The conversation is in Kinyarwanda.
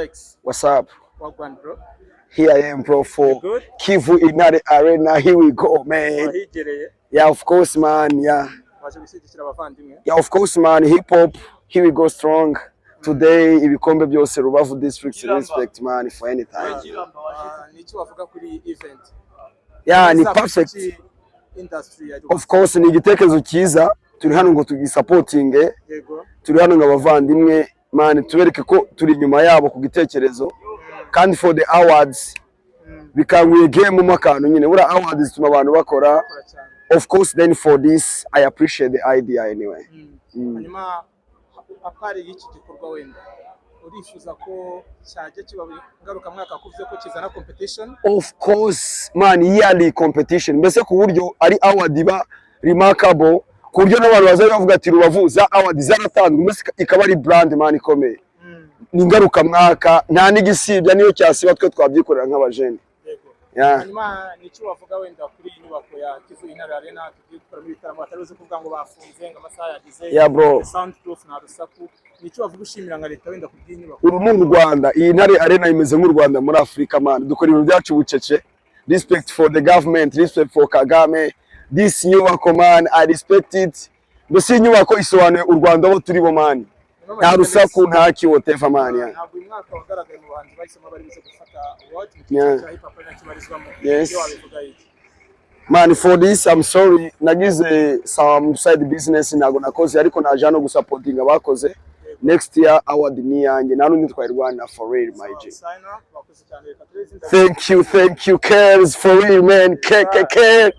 Alex. What's up? Wagwan, bro. Here I am, bro, for You good? Kivu Intare Arena. Here we go, man. Wahigereye? Yeah, of course, man. Yeah. Waje gushyigikira abavandimwe? Yeah, of course, man. Hip hop. Here we go strong. Today, ibikombe byose Rubavu District, respect, man, for any time. Ah, ni icyo wavuga kuri iyi event? Yeah, ni Izafasha perfect. iki industry ya Of course, ni igitekerezo cyiza. Turi hano ngo tugisupportinge. Turi hano ngo abavandimwe, man, tubereke ko turi inyuma yabo ku gitekerezo. Kandi for the awards, bikanguye game mo akantu nyine. Buriya awards zituma abantu bakora. Bakora cyane. Of course, then for this, I appreciate the idea anyway. Hanyuma apart y'iki gikorwa, wenda urifuza ko cyajya kiba ngarukamwaka, kuvuze ko kizana competition? Of course, man, yearly competition. Mbese ku buryo ari award iba remarkable, ku buryo n'abantu bazajya bavuga ati Rubavu za award zaratanzwe, mbese ikaba ari brand, man, ikomeye. Ni ngarukamwaka, nta n'igisibya, niyo cyasiba twe twabyikorera nk'abajene. Yeah. Hanyuma ni icyo wavuga wenda kuri iyi nyubako ya Kivu Intare Arena tugiye gukoramo ibitaramo, batari buze kuvuga ngo bafunze, ngo amasaha yagize? Yeah, bro. Sound proof, nta rusaku. Ni icyo wavuga ushimira nka leta wenda ku bw'iyi nyubako? Uru ni u Rwanda, iyi Ntare Arena imeze nk'u Rwanda muri Afurika, man. Dukora ibintu byacu bucece. Respect for the government, respect for Kagame. This nyubako, man, I respect it. Mbese iyi nyubako isobanuye u Rwanda abo turi bo, man. Nta rusaku, nta ki, whatever, man, yeah. Ntabwo uyu mwaka wagaragaye mu bahanzi bahisemo bari buze gufata award mu cyiciro cya hip hop, ari nacyo barizwamo. Yes. Iyo wabivuga iki? Man, for this, I'm sorry. Nagize some side business, ntabwo nakoze, ariko naje hano gusupportinga abakoze. Next year award ni iyanjye, nta n'undi twayirwana, for real, my G. Sign up, bakoze cyane, reka turebe izindi. Thank you, thank you, Cares, for real, man. K K K.